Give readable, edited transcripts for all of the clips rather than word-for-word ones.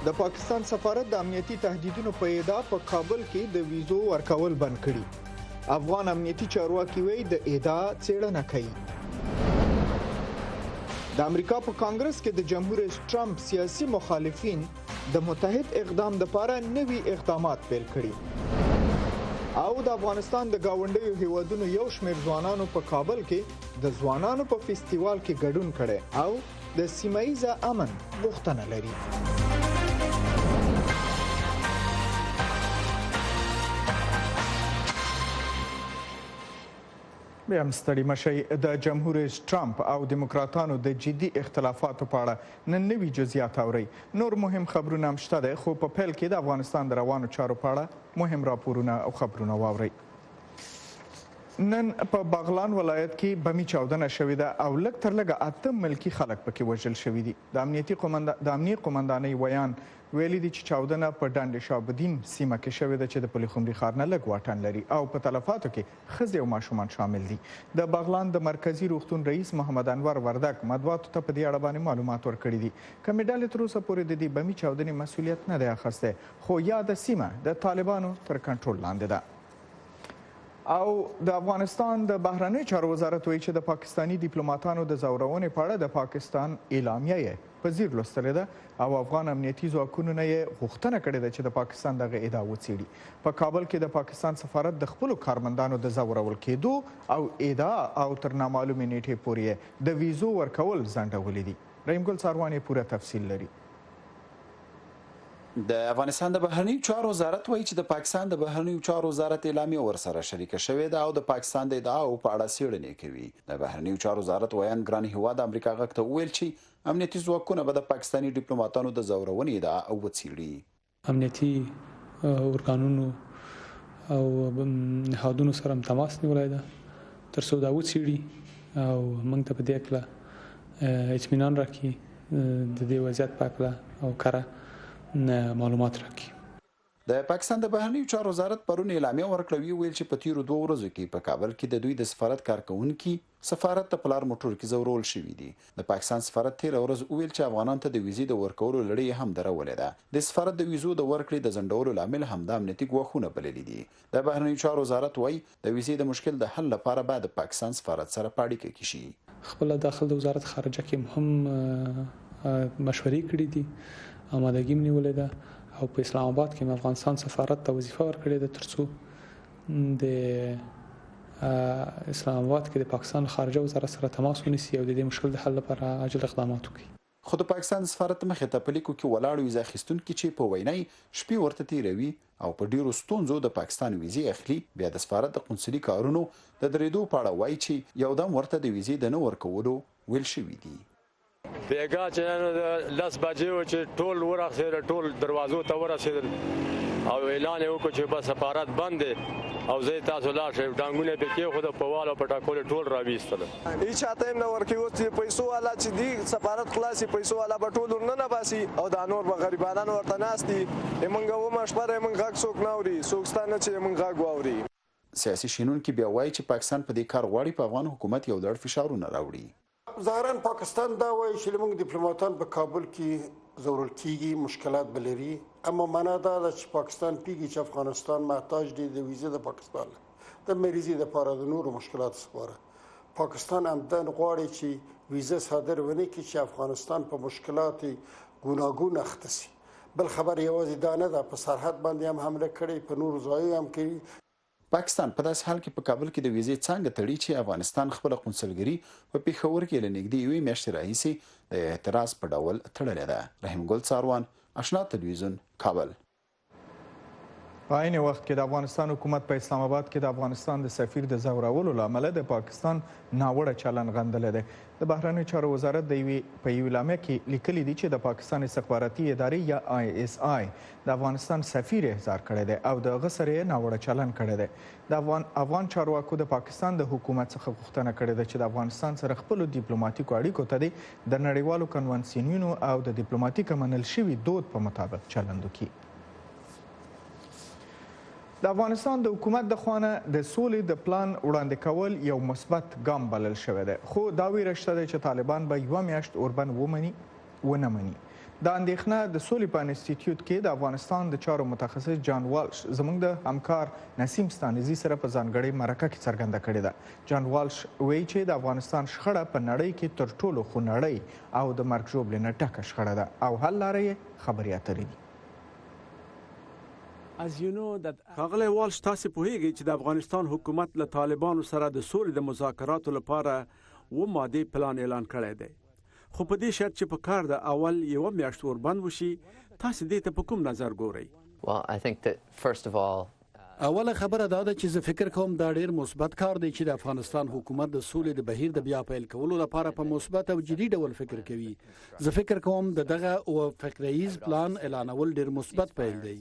د پاکستان سفارت د امنیتي تهدیدونو په ادعا په کابل کې د ویزو ورکول بند کړي. افغان امنیتي چارواکي وایي د ادعا څېړنه کوي. د امریکا په کانګرس کې د جمهور رئیس ټرمپ سیاسي مخالفین د متحد اقدام لپاره نوي اقدامات پیل کړي. او د افغانستان د گاونډیو هیوادونو یو شمېر ځوانانو په کابل کې د ځوانانو په فستیوال کې ګډون کړی او د سیمه ییزه امن غوښتنه لري. بیا هم ستړي مشئ. د جمهور رئیس ټرمپ او دیموکراتانو د جدي اختلافاتو په اړه نن نوي جزئیات اورئ. نور مهم خبرونه هم شته دی، خو په پیل کې د افغانستان د روانو چارو په اړه مهم راپورونه او خبرونه واورئ. نن په بغلان ولایت کې بمي چاودنه شوې ده او لږ تر لږه 8 ملکي خلک پکې وژل شوي دي. د امنیتي قومندا د امنیې قومندانۍ ویاند ویلي دي چې چاودنه په ډنډ شهاب الدین سیمه کې شوې ده چې د پلخمري ښار نه لږ واټن لري او په تلفاتو کې ښځې او ماشومان شامل دي. د بغلان د مرکزي روغتون رئیس محمد انور وردګ مطبوعاتو ته په دې اړه باندې معلومات ورکړي دي. کومې ډلې تر اوسه پورې د دې بمي چاودنې مسوولیت نه دی اخیستی، خو یاده سیمه د طالبانو تر کنټرول لاندې ده. او د افغانستان د بهرنیو چارو وزارت وایي چې د پاکستاني دیپلوماتانو د ځورونې په اړه د پاکستان اعلامیه یې په ځیر لوستلې ده او افغان امنیتي ځواکونو نه یې غوښتنه کړې ده چې د پاکستان دغه ادعا وڅېړي. په کابل کې د پاکستان سفارت د خپلو کارمندانو د ځورول کېدو او ادعا او تر نامعلومې نېټې پورې یې د ویزو ورکول ځنډولي دي. رحیم ګل څاروان یې پوره تفصیل لري. د افغانستان د بهرنیو چارو وزارت وایي چې د پاکستان د بهرنیو چارو وزارت اعلامیه ورسره شریکه شوې ده او د پاکستان د ادعاو په اړه څېړنې کوي. د بهرنیو چارو وزارت ویاند ګران هیواد امریکا غږ ته وویل چې امنیتي ځواکونه به د پاکستاني ډیپلوماتانو د ځورونې ادعا وڅېړي. امنیتي ارګانونو او نهادونو سره هم تماس نیولی ده ترڅو دا وڅېړي او موږ ته په دې هکله اطمینان راکړي، د دې وضعیت په هکله او کره معلومات راکړي. د پاکستان د بهرنیو چارو وزارت پرون اعلامیه ورکړه ویې ویل چې په تیرو دوو ورځو کې په کابل کې د دوی د سفارت کارکوونکي سفارت ته په لار موټرو کې ځورول شوي دي. د پاکستان سفارت تیره ورځ وویل چې افغانان ته د ویزې د ورکولو لړۍ یې هم درولې ده. د سفارت د ویزو د ورکړې د ځنډولو لامل همدا امنیتي ګواښونه بللي دي. د بهرنیو چارو وزارت وايي، د ویزې د مشکل د حل لپاره به د پاکستان سفارت سره په اړیکه کې شي. خپله داخل د وزارت خارجه کې هم مشورې کړې دي، آمادګي هم نیولې ده او په اسلام آباد کې هم افغانستان سفارت ته وظیفه ورکړې ده ترڅو د اسلام آباد کې د پاکستان خارجه وزارت سره تماس ونیسي او د دې مشکل د حل لپاره عاجل اقدامات وکړي. خو د پاکستان د سفارت مخې ته په لیکو کې ولاړ ویزه اخیستونکي چې په وینا یې شپې ورته تېروي او په ډېرو ستونزو د پاکستان ویزې اخلي، بیا د سفارت د قونسلي کارونو د درېدو په اړه وايي چې یو دم ورته د ویزې د نه ورکولو ویل شوي دي. بیګا چې نن 10 بجې و چې ټول ورسېدل، ټول دروازو ته ورسېدل او اعلان یې وکړ چې بس سفارت بند دی او ځئ تاسو لاړ شئ. ډانګونه یې پرې کېښودل، په والو په ټکولو یې ټول راویستل. هیچا ته هم نه ورکوي اوس چې پیسو والا چې دي سفارت خلاص پیسو والا به ټول ورننه باسي او دا نور به غریبانان ورته ناست دي. موږ اومه شپه ده، موږ غږ څوک نه اوري، څوک سته نه چې موږ غږ واوري. سیاسي شنونکي بیا وايي چې پاکستان په دې کار غواړي په افغان حکومت یو لړ فشارونه راوړي. ظاهرا پاکستان دا وایي چې موږ دیپلوماتان په کابل کې ځورول کیږي، مشکلات به لري، اما معنا دا ده چې پاکستان پیږي چې افغانستان محتاج دی د ویزې د پاکستان د مریضي لپاره د نورو مشکلاتو لپاره. پاکستان عمدن غواړي چې ویزه صادر ونه کړي چې افغانستان په مشکلات ګوناګون اخته شي. بل خبر یوازې دا نه ده، په سرحد باندې هم حمله کړې، په نورو ځایو هم کوي. پاکستان په داسې حال کې په کابل کې د ویزې څانګه تړي چې افغانستان خپله قونسلګري په پېښور کې له نږدې یوې میاشتې راهیسې د اعتراض په ډول تړلې ده. رحیم ګل څاروان، اشنا تلویزیون، کابل. په عین وخت کې د افغانستان حکومت په اسلام آباد کې د افغانستان د سفیر د ځورولو له امله د پاکستان ناوړه چلن غندلی دی. د بهرنیو چارو وزارت د یوې په یوې اعلامیه کې لیکلي دي چې د پاکستان استخباراتي ادارې یا آی اس آی د افغانستان سفیر احضار کړی دی او د هغه سره یې ناوړه چلن کړی دی. د افغان افغان چارواکو د پاکستان د حکومت څخه غوښتنه کړې ده چې د افغانستان سره خپلو دیپلوماتیکو اړیکو ته دې د نړیوالو کنوانسیونونو او د دیپلوماتیک منل شوي دود په مطابق چلند وکړي. د افغانستان د حکومت د خوانه د سولې د پلان وړاندې کول یو مثبت ګام بلل شوی دی، خو دا ویره شته دی چې طالبان به یوه میاشت اوربند ومني ونه مني. دا اندېښنه د سولې په انستیتیوت کې د افغانستان د چارو متخصص جان والش زموږ د همکار نسیم ستانیزي سره په ځانګړې مرکه کې څرګنده کړې ده. جان والش وایي چې د افغانستان شخړه په نړۍ کې تر ټولو خونړۍ او د مرګ ژوبلې نه ډکه شخړه ده او حل لاره یې خبرې اترې دي. ښاغلی والش، تاسې پوهېږئ چې د افغانستان حکومت له طالبانو سره د سولې د مذاکراتو لپاره اوه مادې پلان اعلان کړی دی. خو په دې شرط چې په کار ده اول یوه میاشت اوربند وشي، تاسې دې ته په کوم نظر ګورئ؟ اوله خبره دا ده چې زه فکر کوم دا ډیر مثبت کار دی چې د افغانستان حکومت د سولې د بهیر د بیا پیل کولو لپاره په مثبت او جدي ډول فکر کوي. زه فکر کوم د دغه اوه فقره ییز پلان اعلانول ډیر مثبت پیل دی.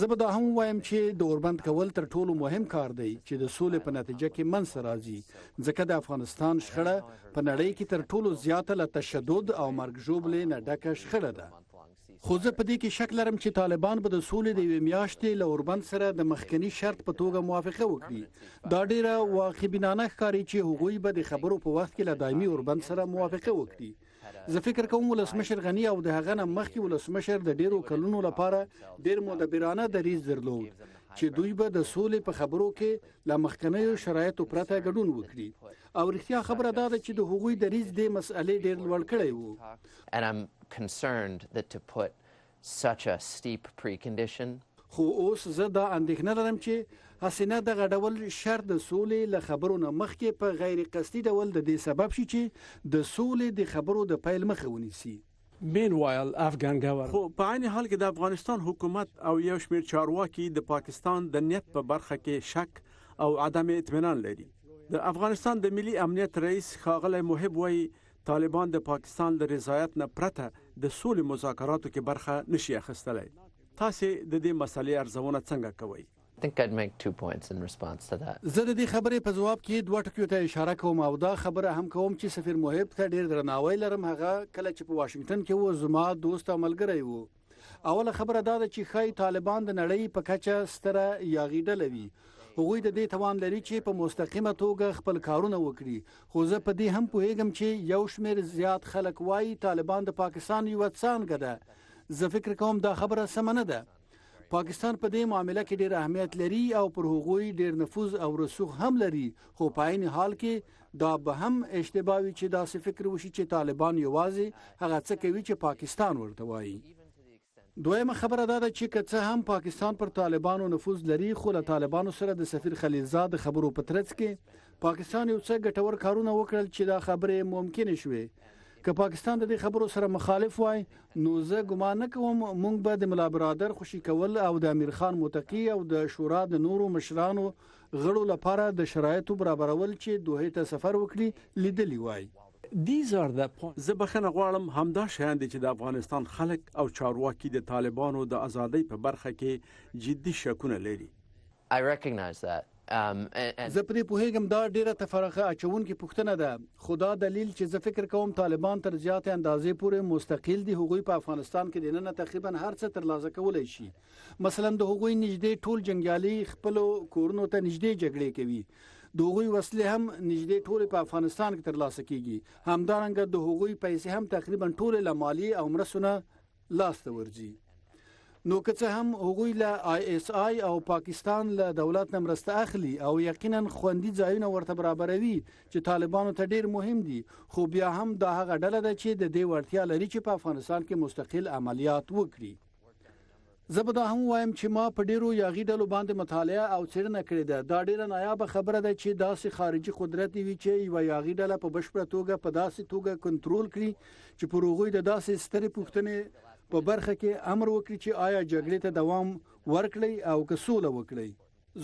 زه به دا هم ووایم چې د اوربند کول تر ټولو مهم کار دی چې د سولې په نتیجه کې منځ ته راځي، ځکه د افغانستان شخړه په نړۍ کې تر ټولو زیاته له تشدد او مرګ ژوبلې نه ډکه شخړه ده. خو زه په دې کې شک لرم چې طالبان به د سولې د یوې میاشتې له اوربند سره د مخکني شرط په توګه موافقه وکړي. دا ډېره واقعبینانه ښکاري چې هغوی به د خبرو په وخت کې له دایمي اوربند سره موافقه وکړي. زه فکر کوم ولسمشر غني او د هغه نه مخکې ولسمشر د ډېرو کلونو لپاره ډېر مدبرانه دریځ درلود چې دوی به د سولې په خبرو کې له مخکنیو شرایطو پرته ګډون وکړي. او رښتیا خبره دا ده چې د هغوی دریځ دې مسئلې ډېر لوړ کړی وو. خو اوس زه دا اندېښنه لرم چې هسې نه دغه ډول شرط د سولې له خبرو نه مخکې په غیر قصدي ډول د دې سبب شي چې د سولې د خبرو د پیل مخه ونیسي. خو په عین حال کې د افغانستان حکومت او یو شمېر چارواکي د پاکستان د نیت په برخه کې شک او عدم اطمینان لري. د افغانستان د ملي امنیت رئیس ښاغلی محب وايي، طالبان د پاکستان له رضایت نه پرته د سولې مذاکراتو کې برخه نه شي اخیستلی. تاسې د دې مسئلې ارزونه څنګه کوئ؟ زه د دې خبرې په ځواب کې دوه ټکیو ته اشاره کوم او دا خبره هم کوم چې سفیر محب ته ډیر درناوی لرم. هغه کله چې په واشنګټن کې و زما دوست او ملګری و. اوله خبره دا ده چې ښایي طالبان د نړۍ په کچه ستره یاغي ډله وي. هغوی د دې توان لري چې په مستقیمه توګه خپل کارونه وکړي، خو زه په دې هم پوهیږم چې یو شمېر زیات خلک وایي طالبان د پاکستان یوه څانګه ده. زه فکر کوم دا خبره سمه نه ده. پاکستان په دې معامله کې ډېر اهمیت لري او پر هغوی ډېر نفوذ او رسوخ هم لري، خو په عین حال کې دا به هم اشتباه وي چې داسې فکر وشي چې طالبان یوازې هغه څه کوي چې پاکستان ورته وایي. دویمه خبره دا ده چې که څه هم پاکستان پر طالبانو نفوذ لري، خو له طالبانو سره د سفیر خلیلزاد د خبرو په ترڅ کې پاکستان یو څه ګټور کارونه وکړل چې دا خبرې ممکنې شوې. که پاکستان د دې خبرو سره مخالف وای نو زه ګمان نه کوم مونږ به د ملا برادر خوشي کول او د امیر خان متقي او د شورا د نورو مشرانو غړو لپاره د شرایطو برابرول چې دوحې ته سفر وکړي لیدلی وای. زه بښنه غواړم، همدا شیان دي چې د افغانستان خلک او چارواکي د طالبانو د ازادۍ په برخه کې جدي شکونه لري. زه پرې پوهیږم دا ډیره تفرقه اچونکې پوښتنه ده، خو دا دلیل چې زه فکر کوم طالبان تر زیاتې اندازې پورې مستقل دي، هغوی په افغانستان کې دننه تقریبا هر څه ترلاسه کولی شي. مثلا د هغوی نږدې ټول جنګیالي خپلو کورونو ته نږدې جګړې کوي، د هغوی وسلې هم نږدې ټولې په افغانستان کې ترلاسه کیږي، همدارنګه د هغوی پیسې هم تقریبا ټولې له مالیې او مرستو نه لاس ته ورځي. نو که څه هم هغوی له آی اس آی او پاکستان له دولت نه مرسته اخلي او یقینا خوندي ځایونه ورته برابروي چې طالبانو ته ډیر مهم دي، خو بیا هم دا هغه ډله ده چې د دې وړتیا لري چې په افغانستان کې مستقل عملیات وکړي. زه به دا هم ووایم چې ما په ډیرو یاغي ډلو باندې مطالعه او څېړنه کړې ده. دا ډیره نایابه خبره ده چې داسې خارجي قدرت وي چې یوه یاغي ډله په بشپړه توګه په داسې توګه کنټرول کړي چې پر هغوی د داسې سترې پوښتنې په برخه کې امر وکړي چې آیا جګړې ته دوام ورکړئ او که سوله وکړئ.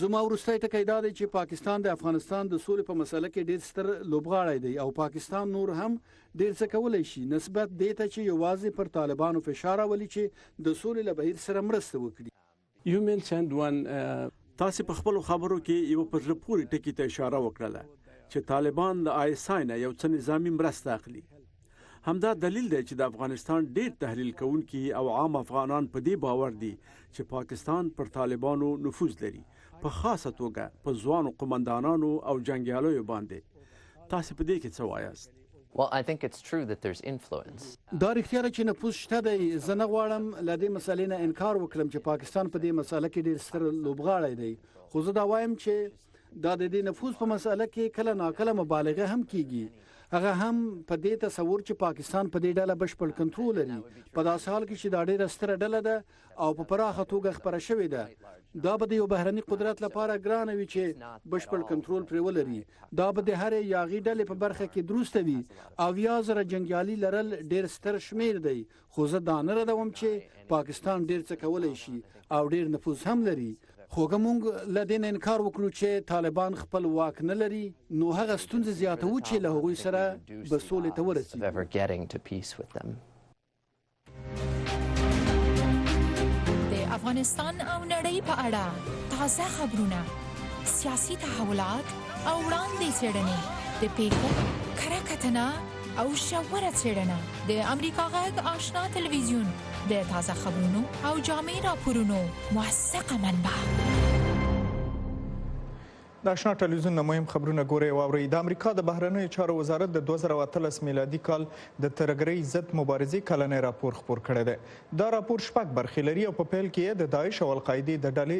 زما وروستی ټکی دا دی چې پاکستان د افغانستان د سولې په مسله کې ډیر ستر لوبغاړی دی او پاکستان نور هم ډیر څه کولی شي نسبت دې ته چې یوازې پر طالبانو فشار راولي چې د سولې له بهیر سره مرسته وکړي. You mentioned one تاسې په خپلو خبرو کې یوه په زړه پورې ټکي ته اشاره وکړله چې طالبان له آی اس آی نه یو څه نظامي مرسته اخلي. همدا دلیل دی چې د افغانستان ډیر تحلیل کوونکي او عام افغانان په دې باور دي چې پاکستان پر طالبانو نفوذ لري، په خاصه توګه په ځوانو قومندانانو او جنګیالیو باندې. تاسې په دې کې څه وایاست؟ دا رښتیا ده چې نفوذ شته دی. زه نه غواړم له دې مسئلې نه انکار وکړم چې پاکستان په دې مسئله کې ډېر ستر لوبغاړی دی، خو زه دا وایم چې دا د دې نفوذ په مسئله کې کله ناکله مبالغه هم کیږي، هغه هم په دې تصور چې پاکستان په دې ډله بشپړ کنټرول لري، په داسې حال کې چې دا ډېره ستره ډله ده او په پراخه توګه خپره شوې ده. دا به د یو بهرني قدرت لپاره ګرانه وي چې بشپړ کنټرول پرې ولري. دا به د هرې یاغي ډلې په برخه کې درسته وي. 70,000 جنګیالي لرل ډېر ستر شمېر دی، خو زه دا نه ردوم چې پاکستان ډېر څه کولی شي او ډېر نفوذ هم لري. خو که موږ له دې نه انکار وکړو چې طالبان خپل واک نه لري، نو هغه ستونزې زیاتوو چې له هغوی سره به سولې ته ورسیږو. د افغانستان او نړۍ په اړه تازه خبرونه، سیاسي تحولات او وړاندې څېړنې، د پیښو کره کتنه او ژوره څېړنه د امریکا غږ آشنا تلویزیون د تازه خبرونو او جامع راپورونو موثقه منبع. د آشنا ټلویزیون نه مهم خبرونه ګورئ او اورئ. د امریکا د بهرنیو چارو وزارت د 2018 میلادي کال د ترهګرۍ ضد مبارزې کلنی راپور خپور کړی دی. دا راپور شپږ برخې لري او په پیل کې یې د داعش او القاعدې د ډلې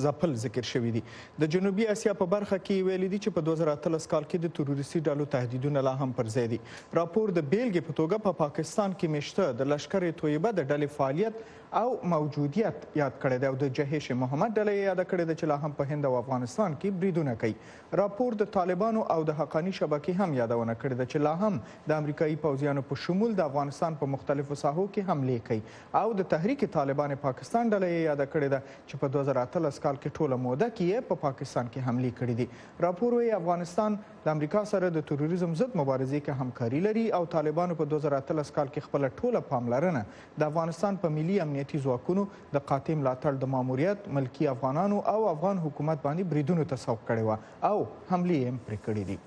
ځپل ذکر شوي دي. د جنوبي اسیا په برخه کې یې ویلي دي چې په 2018 کال کې د تروریستي ډلو تهدیدونه لا هم پر ځای دي. راپور د بیلګې په توګه په پاکستان کې میشته د لشکر طیبه د ډلې فعالیت او موجودیت یاد کړی دی او د جهیش محمد ډله یې یاده کړې ده چې لا هم په هند او افغانستان کې بریدونه کوي. راپور د طالبانو او د حقاني شبکې هم یادونه کړې ده چې لا هم د امریکایي پوځیانو په شمول د افغانستان په مختلفو ساحو کې حملې کوي او د تحریک طالبان پاکستان ډله یې یاده کړې ده چې په 2018 کال کې ټوله موده کې یې په پاکستان کې حملې کړې دي. راپور وایي افغانستان د امریکا سره د تروریزم ضد مبارزې کې همکاري لري او طالبانو په 2018 کال کې خپله ټوله پاملرنه د افغانستان په ملي امنیتي ځواکونو، د قاطع ملاتړ د ماموریت، ملکي افغانانو او افغان حکومت باندې بریدونو ته سوق کړې وه او حملې یې هم پرې کړې دي.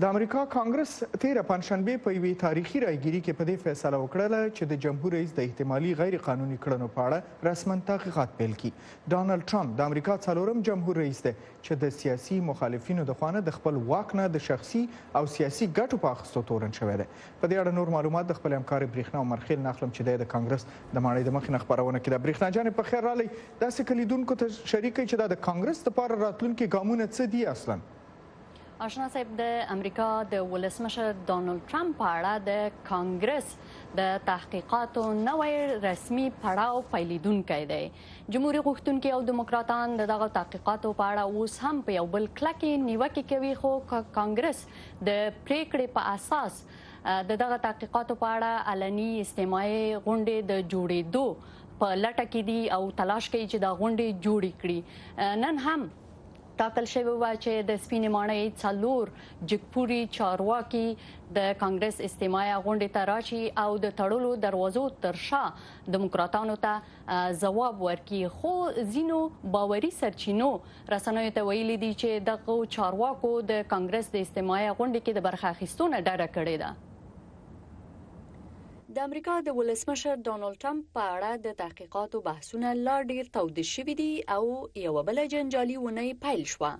د امریکا کانګرس تیره پنجشنبه په یوې تاریخي رایګیري کې په دې فیصله وکړله چې د جمهور رئیس د احتمالي غیر قانوني کړنو په اړه رسما تحقیقات پیل کړي. ډونالډ ټرمپ د امریکا څلورم جمهور رئیس دی چې د سیاسي مخالفینو د خوا نه د خپل واک نه د شخصي او سیاسي ګټو په اخیستو تورن شوی دی. په دې اړه نور معلومات د خپل همکارې برېښنا عمرخېل نه اخلم چې دی د کانګرس د ماڼۍ د مخې نه خپرونه کې ده. برېښنا جانې په خیر راغلئ، داسې که لیدونکو ته شریک کړئ چې دا د کانګرس لپاره راتلونکي ګامونه څه دي اصلا؟ آشنا صاحب، د امریکا د ولسمشر ډونالد ټرمپ په اړه د کانګرس د تحقیقاتو نوی رسمي پړاو پیلیدونکی دی. جمهوري غوښتونکي او دیموکراتان د دغه تحقیقاتو په اړه اوس هم په یو بل کلکې نیوکې کوي، خو کانګرس د پریکړې په اساس د دغه تحقیقاتو په اړه علني استماعي غونډې د جوړېدو په لټه کې دي او تلاش کوي چې دا غونډې جوړې کړي. نن هم ټاکل شوې وه چې د سپینې ماڼۍ 4 جګپوړي چارواکي د کانګرس استماعیه غونډې ته راشي او د تړلو دروازو تر شا دیموکراتانو ته ځواب ورکړي، خو ځینو باوري سرچینو رسنیو ته ویلي دي چې دغو چارواکو د کانګرس د استماعیه غونډې کې د برخه اخیستو نه ډډه کړې ده. د امریکا د ولسمشر ډونالد ټرمپ په اړه د تحقیقاتو بحثونه لا ډیر تاوده شوي دي او یوه بله جنجالي اونۍ پیل شوه.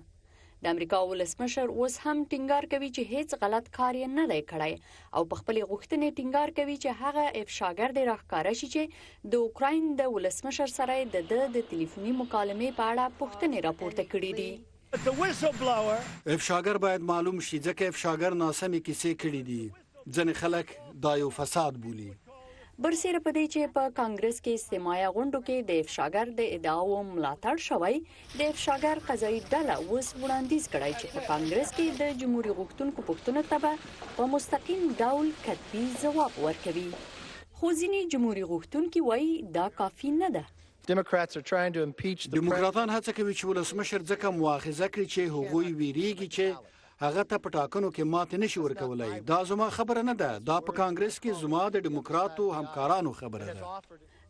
د امریکا ولسمشر اوس هم ټینګار کوي چې هیڅ غلط کار یې نه دی کړی او په خپلې غوښتنې ټینګار کوي چې هغه افشاګر دې راښکاره شي چې د اوکراین د ولسمشر سره یې د ده د تلیفوني مکالمې په اړه پوښتنې راپورته کړې دي. افشاګر باید معلوم شي، ځکه افشاګر ناسمې کیسې کړې دي. ځینې خلک دا یو فساد بولي. برسېره په دې چې په کانګرس کې استماعیه غونډو کې د افشاګر د ادعاوو ملاتړ شوی، د افشاګر قضایي ډله اوس وړاندیز کړی چې په کانګرس کې د جمهوري غوښتونکو پوښتنو ته به په مستقیم ډول کتبي ځواب ورکوي. خو ځینې جمهوري غوښتونکي وایي دا کافي نه ده. دیموکراتان هڅه کوي چې ولسمشر ځکه مواخذه کړي چې هغوی ویریږي چې هغه ته په ټاکنو کې ماتې نشي ورکولای. دا زما خبره نه ده، دا په کانګرس کې زما د دیموکراتو همکارانو خبره ده.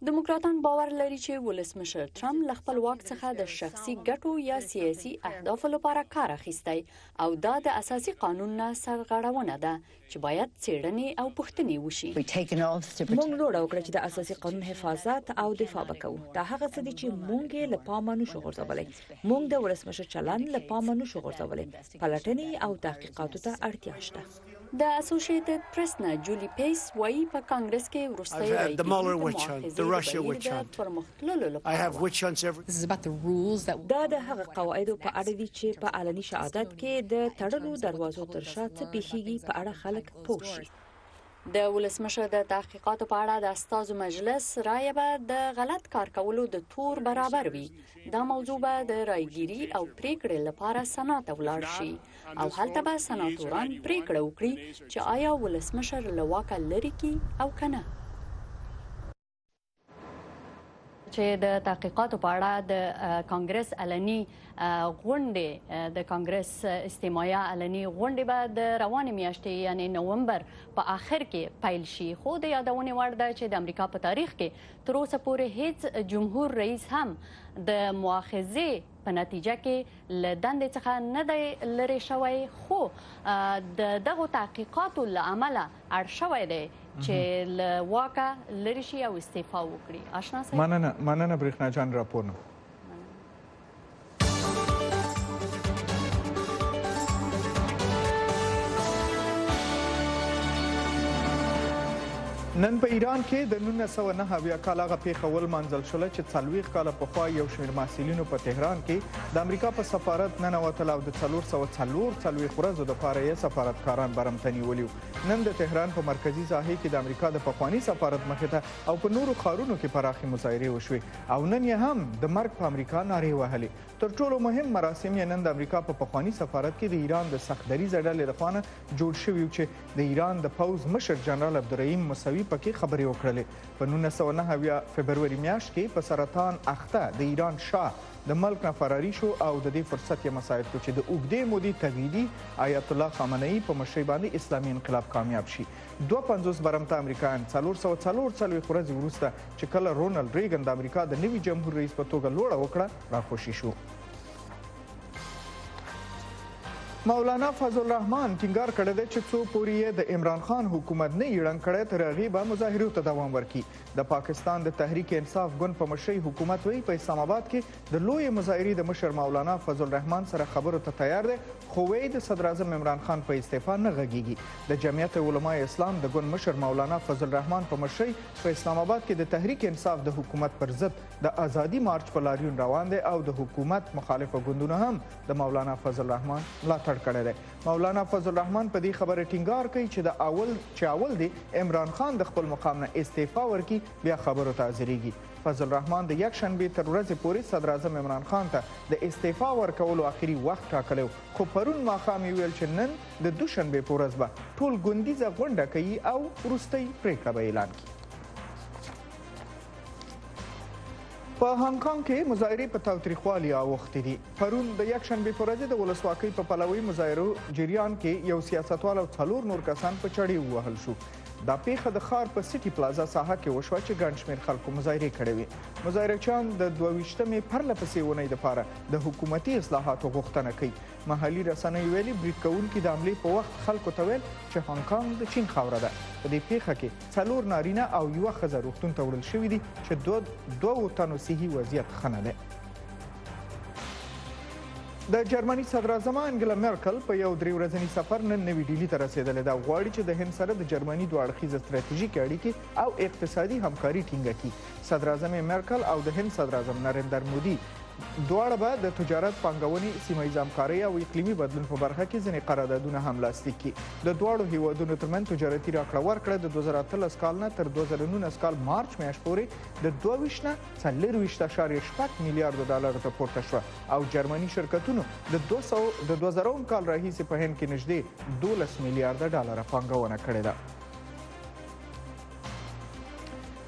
دیموکراتان باور لري چې ولسمشر ترامپ له خپل واک څخه د شخصي ګټو یا سیاسي اهدافو لپاره کار اخیستی او دا د اساسي قانون نه سرغړونه ده چې باید څېړنې او پوښتنې وشي. موږ لوړه وکړه چې د اساسي قانون حفاظت او دفاع به کوو. دا هغه څه دي چې موږ یې له پامه نشو غورځولی. موږ د ولسمشر چلند له پامه نشو غورځولی. پلټنې او تحقیقاتو ته اړتیا شته. د اسوشیتد پریس نه جولي پیس وايي، په کانګرس کې وروستۍ رای ګیري د مؤاخذې د بهیر د پرمختللو لپاره وه. دا د هغه قواعدو په اړه دي چې په علني شهادت کې د تړلو دروازو تر شا څه پیښیږي په اړه خلک پوه شي. د ولسمشر د تحقیقاتو په اړه د استازو مجلس رایه به د غلط کار کولو د تور برابر وي. دا موضوع به د رایګیري او پریکړې لپاره سنا ته ولاړ شي او هلته به سناتوران پریکړه وکړي چې آیا ولسمشر له واکه لرې کړي او که نه. چې د تحقیقاتو په اړه د کانګرس علني غونډې د کانګرس استماعیه علني غونډې به د روانې میاشتې یعنی نومبر په آخر کې پیل شي. خو د یادونې وړ ده چې د امریکا په تاریخ کې تر اوسه پورې هیڅ جمهور رئیس هم د مؤاخذې په نتیجه کې له دندې څخه نه دی لرې شوی، خو د دغو تحقیقاتو له امله اړ شوی دی چې له واکه لرې شي او استعفا وکړي. آشنا صاحب، مننه، مننه برېښنا جان راپور نه. نن په ایران کې د 1979 کال هغه پیښه ولمانځل شوله چې 40 کاله پخوا یو شمېر محصلینو په تهران کې د امریکا په سفارت ننوتل او د 444 ورځو لپاره یې سفارتکاران برمته نیولي. نن د تهران په مرکزي ساحې کې د امریکا د پخواني سفارت مخې ته او په نورو ښارونو کې پراخې مظاهرې وشوې او نن یې هم د مرګ په امریکا نارې وهلې. تر ټولو مهم مراسم یې نن د امریکا په پخواني سفارت کې د ایران د سخت دریځه ډلې له خوا نه جوړ شوي وو چې د ایران د پوځ مشر جنرال عبدالرحیم موسوي پکې خبرې وکړلې. په 1979 فبروري میاشت کې په سرطان اخته د ایران شاه د ملک نه فراري شو او د دې فرصت یې مساعد کړو چې د اوږدې مودې تبعیدي آیت الله خامنه ای په مشرۍ باندې اسلامي انقلاب کامیاب شي. 52 برمته امریکایان 444 ورځې وروسته چې کله رونالډ ریګن د امریکا د نوي جمهور رئیس په توګه لوړه وکړه راخوشي شو. مولانا فضل الرحمن ټینګار کړی دی چې څو پورې یې د عمران خان حکومت نه یي ړنګ کړی تر هغې به مظاهرو ته دوام ورکړي. د پاکستان د تحریک انصاف ګوند په مشرۍ حکومت وایي په اسلام آباد کې د لویې مظاهرې د مشر مولانا فضل الرحمن سره خبرو ته تیار دی خو وایي د صدراعظم عمران خان په استعفا نه غږیږي. د جمعیت علماء اسلام د ګوند مشر مولانا فضل الرحمن په مشرۍ په اسلام آباد کې د تحریک انصاف د حکومت پر ضد د ازادي مارچ په لاریون روان دی او د حکومت مخالفه ګوندونو هم د مولانا فضل الرحمن ملاتړ کړی دی. مولانا فضل الرحمن په دې خبره ټینګار کوي چې د اول چې اول دې عمران خان د خپل مقام نه استعفا ورکړي بیا خبرو ته حاضرېږي. فضل الرحمن د یکشنبې تر ورځې پورې صدراعظم عمران خان ته د استعفا ورکولو اخري وخت ټاکلی و خو پرون ماښام یې وویل چې نن د دوشنبې په ورځ به ټول ګوندیزه غونډه کوي او وروستۍ پرېکړه به اعلان کړي. په هانګ کانګ کې مظاهرې په تاوتریخوالي اوښتې دي. پرون د یکشنبې په ورځ د ولسواکۍ په پلوۍ مظاهرو جریان کې یو سیاستوال او څلور نور کسان په چړې ووهل شو. دا پیښه د ښار په سیټي پلازا ساحه کې وشوه چې ګڼ شمېر خلکو مظاهرې کړې وې. مظاهرهچیان د 22مې پرله پسې اونۍ لپاره د حکومتي اصلاحاتو غوښتنه کوي. محلي رسنیو ویلي، برید کوونکي د حملې په وخت خلکو ته ویل چې هانګ کانګ د چین خاوره ده. په دې پېښه کې څلور نارینه او یوه ښځه روغتون ته وړل شوي دي چې دوو تنو صحي وضعیت ښه نه دی. د جرمني صدراعظمه انګلا مرکل په یو درې ورځني سفر نن نوي ډیلي ته رسېدلې ده او غواړي چې د هند سره د جرمني دوه اړخیزه ستراتیژیکې اړیکې او اقتصادي همکاري ټینګه کړي. صدراعظمې مرکل او د هند صدراعظم نریندر مودي دواړه به د تجارت، پانګونې، سیمه ییز همکارۍ او اقلیمي بدلون په برخه کې ځینې قراردادونه هم لاسلیک کړي. د دواړو هېوادونو ترمنځ تجارتي راکړه ورکړه د 2018 کال نه تر 2019 کال مارچ میاشت پورې د 22 نه 24.6 میلیارډو ډالرو ته پورته شوه او جرمني شرکتونو د 2000 کال راهیسې په هند کې نږدې 12 میلیارډه ډالره پانګونه کړې ده.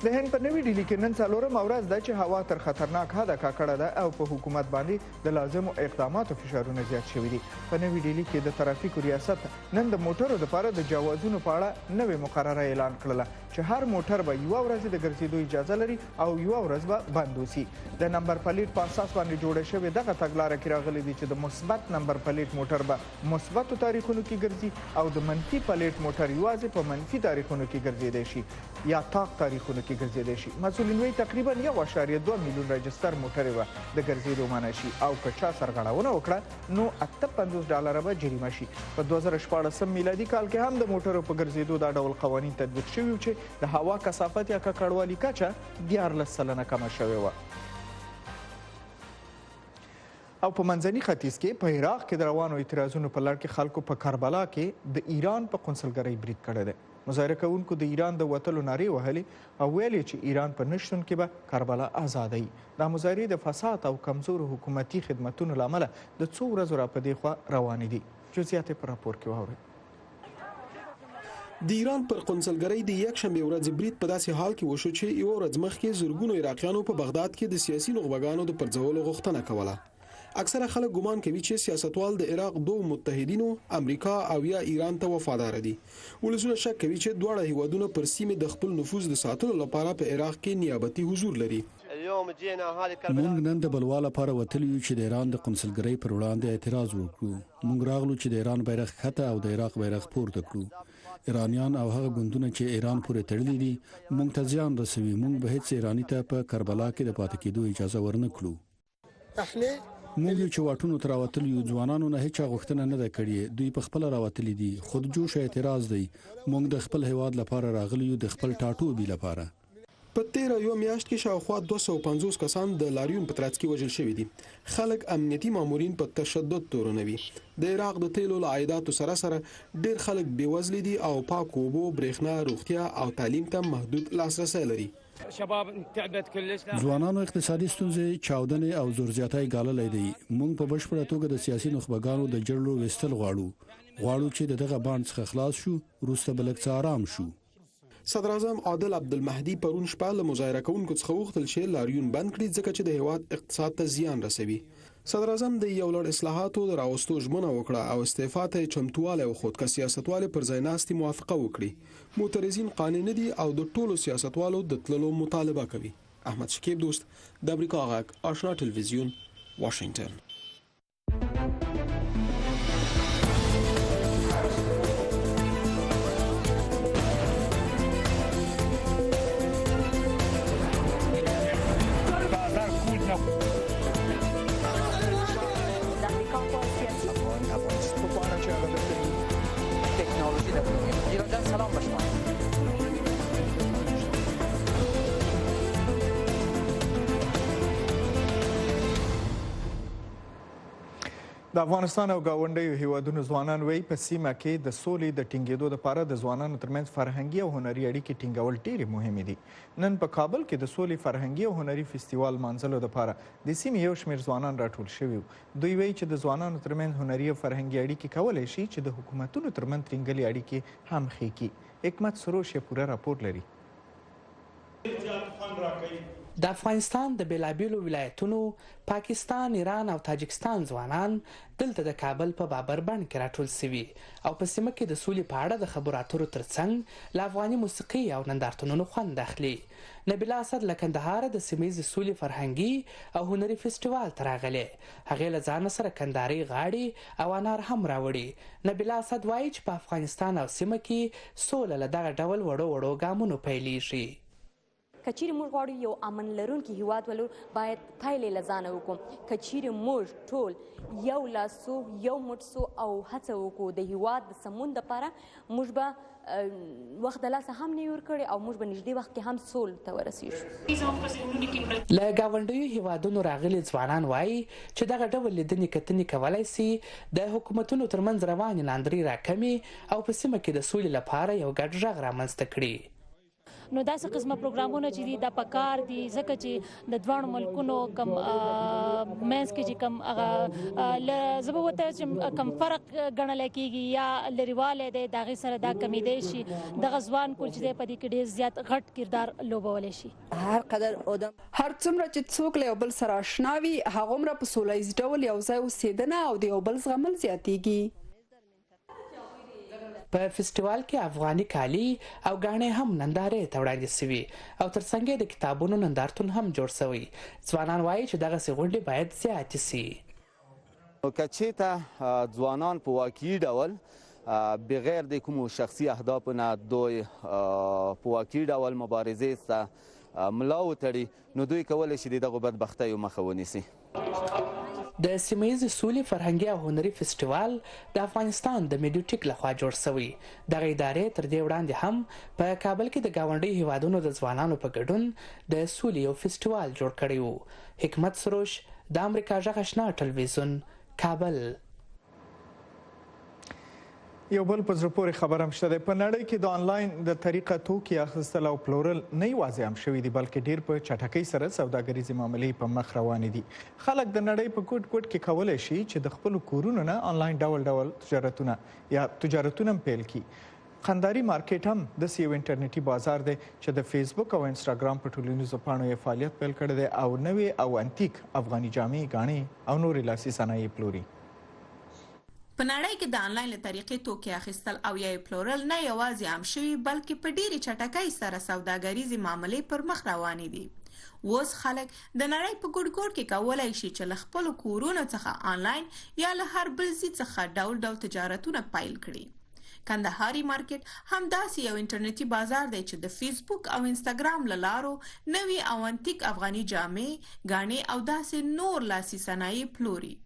د هند په نوي ډیلي کې نن څلورمه ورځ ده چې هوا تر خطرناک حده ککړه ده او په حکومت باندې د لازمو اقداماتو فشارونه زیات شوي دي. په نوي ډیلي کې د ترافیکو ریاست نن د موټرو لپاره د جوازونو په اړه نوې مقرره اعلان کړله چې هر موټر به یوه ورځ د ګرځېدو اجازه لري او یوه ورځ به بند اوسي. د نمبر پلیټ په اساس باندې جوړه شوې دغه تګلاره کې راغلي دي چې د مثبت نمبر پلیټ موټر به مثبتو تاریخونو کې ګرځي او د منفي پلیټ موټر یوازې په منفي تاریخونو کې ګرځېدی شي یا طاق تاریخونو کې. کې ګرځېدای شي. مسؤلین وایي تقریباً 1.2 میلیون رجستر موټرې به د ګرځېدو منع شي او که چا سرغړونه وکړه نو 58 ډالره به جریمه شي. په 2016 میلادي کال کې هم د موټرو په ګرځېدو دا ډول قوانین تطبیق شوي وو چې د هوا کثافت یا ککړوالي کچه 13% کمه شوې وه. او په منځني ختیځ کې په عراق کې د روانو اعتراضونو په لړ کې خلکو په کربلا کې د ایران په قونسلګرۍ برید کړی دی. مظاهره کوونکو د ایران د وتلو نارې وهلې او ویل یې چې ایران په نشتون کې به کربلا ازاده وي. دا مظاهرې د فساد او کمزورو حکومتي خدمتونو له امله د څو ورځو راپدېخوا روانې دي. جزیات یې په راپور کې واورئ. د ایران پر قونسلګرۍ د یکشنبې ورځې برید په داسې حال کې وشو چې یوه ورځ مخکې زرګونو عراقیانو په بغداد کې د سیاسي نخبګانو د پرځولو غوښتنه کوله. اکثره خلک ګومان کوي چې سیاستوال د عراق دوو متحدینو، امریکا او یا ایران ته وفادار دي. ولسونه شک کوي چې دواړه هیوادونه پر سیمې د خپل نفوذ د ساتلو لپاره په عراق کې نیابتي حضور لري. مونږ نن د بلوا لپاره وتلي یو چې د ایران د قونسلګرۍ پر وړاندې اعتراض وکړو. مونږ راغلو چې د ایران بیرغ ښکته او د عراق بیرغ پورته کړو. ایرانیان او هغه ګوندونه چې ایران پورې تړلي دي، مونږ ته زیان رسوي. مونږ به هیڅ ایراني ته په کربلا کې د پاتې کیدو اجازه ورنه کړو. مونږ یو چې واټونو ته راوتلي یو، ځوانانو نه هیچا غوښتنه نه ده کړې، دوی په خپله راوتلي دي، خو د جوش اعتراض دی، مونږ د خپل هیواد لپاره راغلي یو، د خپل ټاټوبي لپاره. په تېره یوه میاشت کې شاوخوا 250 کسان د لاریون په ترڅ کې وژل شوي دي. خلک امنیتي مامورین په تشدد تورنوي. د عراق د تېلو له عایداتو سره سره ډېر خلک بې وزلي دي او پاکو اوبو، برېښنا، روغتیا او تعلیم ته محدود لاسرسی لري. ځوانانو اقتصادي ستونزې، چاودنې او زورزیاتی ګاللی دی. موږ په بشپړه توګه د سیاسي نخبګانو د جرړو ویستل غواړو. غواړو چې د دغه بانډ څخه خلاص شو، وروسته به لږ څه ارام شو. صدراعظم عادل عبدالمهدي پرون شپه له مظاهره کوونکو څخه وغوښتل چې لاریون بند کړي ځکه چې د هېواد اقتصاد ته زیان رسوي. صدراعظم د یو لړ اصلاحاتو د راوستو ژمنه وکړه او استعفا ته یې چمتووالی وښود که سیاستوال یې پر ځای ناستي موافقه وکړي. معترضین قانع نه دي او د ټولو سیاستوالو د تللو مطالبه کوي. احمد شکیب دوست، د امریکا غږ، آشنا ټلویزیون، واشنګټن. د افغانستان او ګاونډیو هیوادونو ځوانان وایي په سیمه کې د سولې د ټینګېدو لپاره د ځوانانو ترمنځ فرهنګي او هنري اړیکې ټینګول ډېرې مهمې دي. نن په کابل کې د سولې فرهنګي او هنري فستیوال لمانځلو لپاره د سیمې یو شمېر ځوانان راټول شوي وو. دوی وایي چې د ځوانانو ترمنځ هنري او فرهنګي اړیکې کولای شي چې د حکومتونو ترمنځ ترینګلې اړیکې هم ښې کړي. حکمت سروش یې پوره راپور لري. د افغانستان د بېلابېلو ولایتونو، پاکستان، ایران او تاجکستان ځوانان دلته د کابل په بابر بڼ کې راټول شوي او په سیمه کې د سولې په اړه د خبرو اترو ترڅنګ له افغاني موسیقۍ او نندارتونونو خوند اخلي. نبیله اسد له کندهاره د سیمه ییزې سولې فرهنګي او هنري فیسټیوال ته راغلې. هغې له ځانه سره کندهارۍ غاړې او انار هم راوړي. نبیله اسد وايي چې په افغانستان او سیمه کې سوله له دغه ډول وړو وړو ګامونو پیلېږي. که چیرې موږ غواړو یو امن لرونکي هیواد ولرو باید پیل یې له ځانه وکړو. که چیرې موږ ټول یو لاس سو، یو موټ سو او هڅه وکړو د هیواد د سمون دپاره، موږ به وخت د لاسه هم نه یو ورکړی او موږ به نږدې وخت کې هم سول ته ورسیږو. له ګاونډیو هیوادونو راغلي ځوانان وايي چې دغه ډول لیدنې کتنې کولای شي د حکومتونو ترمنځ روانې ناندرۍ راکمې او په سیمه کې د سولې لپاره یو ګډ غږ رامنځته کړي. نو داسې قسمه پروګرامونه چې دي دا پکار دي ځکه چې د دواړو ملکونو کم مینس کې چې کم هغه زه به وته چې کم فرق ګڼل کېږي یا لريواله دی دا غي سره دا کمیدای شي دغه ځوان کول چې په دې کې ډیر زیات غټ کردار لوبولی شي. هر قدر ادم. هر څومره چې څوک له یو بل سره اشنا وي، هغومره په سوله ییز ډول یو ځای اوسېدنه او د یو بل زغمل زیاتېږي. په فیسټیوال کې افغاني کالي او ګاڼې هم نندارې ته وړاندې شوي او ترڅنګ یې د کتابونو نندارتون هم جوړ شوی. ځوانان وايي چې دغسې غونډې باید زیاتې شي. نو که چېرته ځوانان په واقعي ډول بغیر د کومو شخصي اهدافو نه دوی په واقعي ډول مبارزې ته ملا وتړي نو دوی کولی شي د دغو بدبختیو مخه ونیسي. د سیمه ییزې سولې فرهنګي او هنري فسټیوال د افغانستان د میډیوټیک لخوا جوړ شوی. دغه ادارې تر دې وړاندې هم په کابل کې د ګاونډیو هیوادونو د ځوانانو په ګډون د سولې یو فسټیوال جوړ کړی و. حکمت سروش، د امریکا غږ اشنا ټلویزیون، کابل. یو بل په زړه پورې خبر هم شته دی. په نړۍ کې د آنلاین د طریقه توکي اخیستل او پلورل نه یوازې عام شوي دي، بلکې ډیر په چټکۍ سره سوداګریزې معاملې په مخ روانې دي. خلک د نړۍ په ګوټ ګوټ کې کولی شي چې د خپلو کورونو نه آنلاین ډول ډول تجارتونه یا تجارتونه هم پیل کړي. قنداري مارکیټ هم داسې یو انټرنیټي بازار دی چې د فیسبوک او انسټاګرام په ټولنیزو پاڼو یې فعالیت پیل کړی دی او نوې او انتیک افغاني جامې، ګاڼې او نورې لاسي صنایع پلوري. په نړۍ کې د انلاین له طریقې توکي اخیستل او یا یې پلورل نه یوازې عام شوي، بلکې په ډېرې چټکۍ سره سوداګریزې معاملې پر مخ روانې دي. اوس خلک د نړۍ په ګوټ ګوټ کې کولای شي چې له خپلو کورونو څخه انلاین یا له هر بل ځي څخه ډول ډول تجارتونه پیل کړي. کندهاري مارکېټ هم داسې یو انټرنیټي بازار دی چې د فیسبوک او انستګرام له لارو نوي او انتیک افغاني جامې، ګاڼې او داسې نور لاسي صنایع پلوري.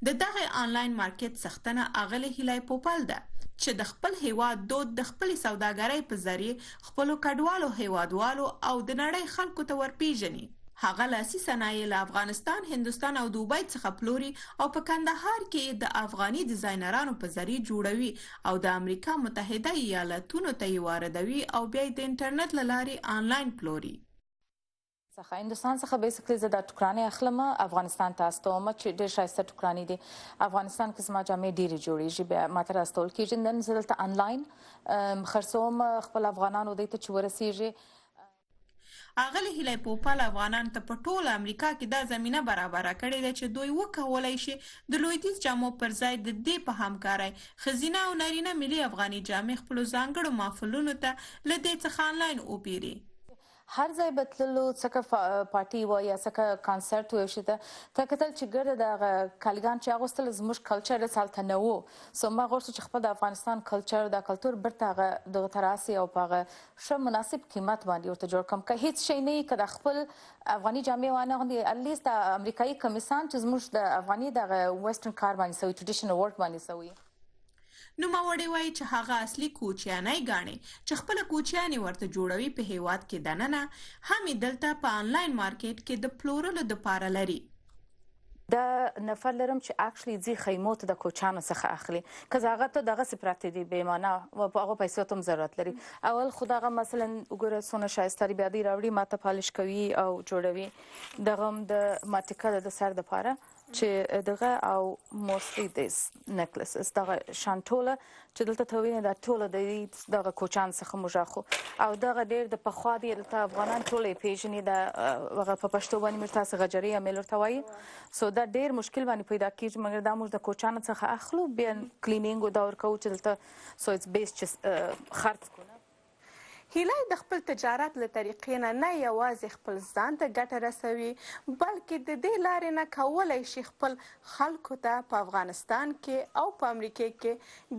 د دغه انلاین مارکېټ څښتنه اغلې هیلای پوپل ده چې د خپل هېواد دود د خپلې سوداګرۍ په ذریع خپلو کډوالو هېوادوالو او د نړۍ خلکو ته ورپېژني. هغه لاسي صنایع له افغانستان، هندوستان او دوبۍ څخه پلوري او په کندهار کې یې د افغاني ډیزاینرانو په ذریع جوړوي او د امریکا متحده ایالتونو ته یې واردوي او بیا یې د انټرنټ له لارې انلاین پلوري. څخه هندوستان څخه بیسیکلی زه دا ټوکرانې اخلم افغانستان ته استوم چې ډېر ښایسته ټوکرانې دي. افغانستان کې زما جامې ډېرې جوړېږي، بیا ماته راستول کېږي. نن زه دلته انلاین خرڅوم خپل افغانانو دی ته چې ورسیږي. اغلې هیلۍ پوپل افغانانو ته په ټوله امریکا کې دا زمینه برابره کړې ده چې دوی وکولای شي د لویدیځ جامو پر ځای د دې په همکارۍ ښځینه او نارینه ملي افغاني جامې خپلو ځانګړو محفلونو ته له دې څخه انلاین وپیري. هر ځای به تللو، څه که پارټي وه یا څه که کانسرت و یو شي ته ته کتل چې ګرده د هغه کالیګان چې اغوستل زموږ کلچر هېڅ هلته نه وو. سو ما غوښتل چې خپل د افغانستان کلچر دا کلتور بیرته هغه دغه ته راسي او په هغه ښه مناسب قیمت باندې ورته جوړ کړم. که هیڅ شی نه وي، که د خپل افغاني جامې وانه غوندي، اټلیست د امریکایي کمیسان چې زموږ د افغاني دغه ویسټرن کار باندې سوی، ټریډیشنل ورک باندې سوی. نوموړې وايي چې هغه اصلي کوچیانۍ ګاڼې چې خپله کوچیان یې ورته جوړوي په هېواد کې دننه هم یې دلته په انلاین مارکېټ کې د پلورلو دپاره لري. دا نفر لرم چې اکچولی ځي خیمو ته د کوچانو څخه اخلي که هغه ته دغه سي پراته دي بې معنا او په هغه پیسو ته هم ضرورت لري. اول خو دغه مثلا وګوره څونه ښایسته دي، بیا دوی راوړي ماته پالش کوي او جوړوي. دغه هم د ماتیکه ده د سر دپاره چې دغه او موستلی دیس نیکلسز دغه شان ټوله چې دلته ته وینې دا ټوله د دغه کوچان څخه موږ اخو او دغه ډیر د پخوا دی. دلته افغانان ټوله یې پیژني، دا هغه په پښتو باندې موږ تاسو غجري امیل ورته وایي. سو دا ډیر مشکل باندې پیدا کیږي، مګر دا موږ د کوچانو څخه اخلو، بیا کلینینګ او دا ورکوو چې دلته سو ایټس بیس چې خرڅ کړو. هیلۍ د خپل تجارت له طریقې نه نه یوازې خپل ځان ته ګټه رسوي، بلکې د دې لارې نه کولای شي خپل خلکو ته په افغانستان کې او په امریکې کې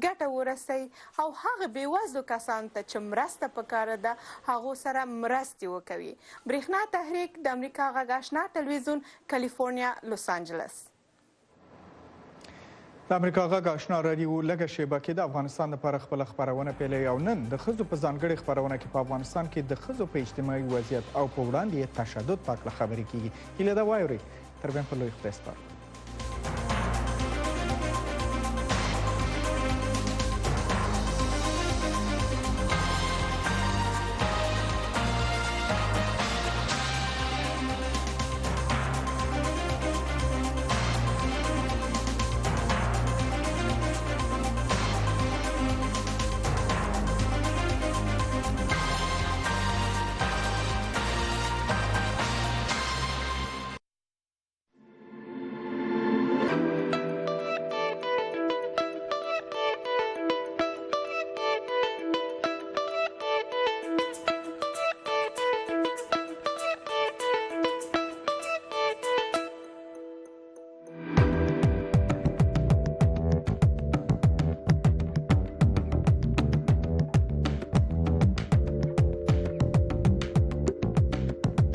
ګټه ورسوي او هغه بې وزلو کسانو ته چې مرسته پکاره ده هغو سره مرستې وکوي. برېښنا تحریک، د امریکا غږ اشنا ټلویزیون، کلیفورنیا، لوس انجلس. د امریکا غږ آشنا رادیو لږه شیبه کې د افغانستان لپاره خپله خپرونه پیلوي او نن د ښځو په ځانګړې خپرونه کې په افغانستان کې د ښځو په اجتماعي وضعیت او په وړاندې یې تشدد په هکله خبرې کیږي. هیله ده واورئ. تر بیا په لوی خدای سپارم.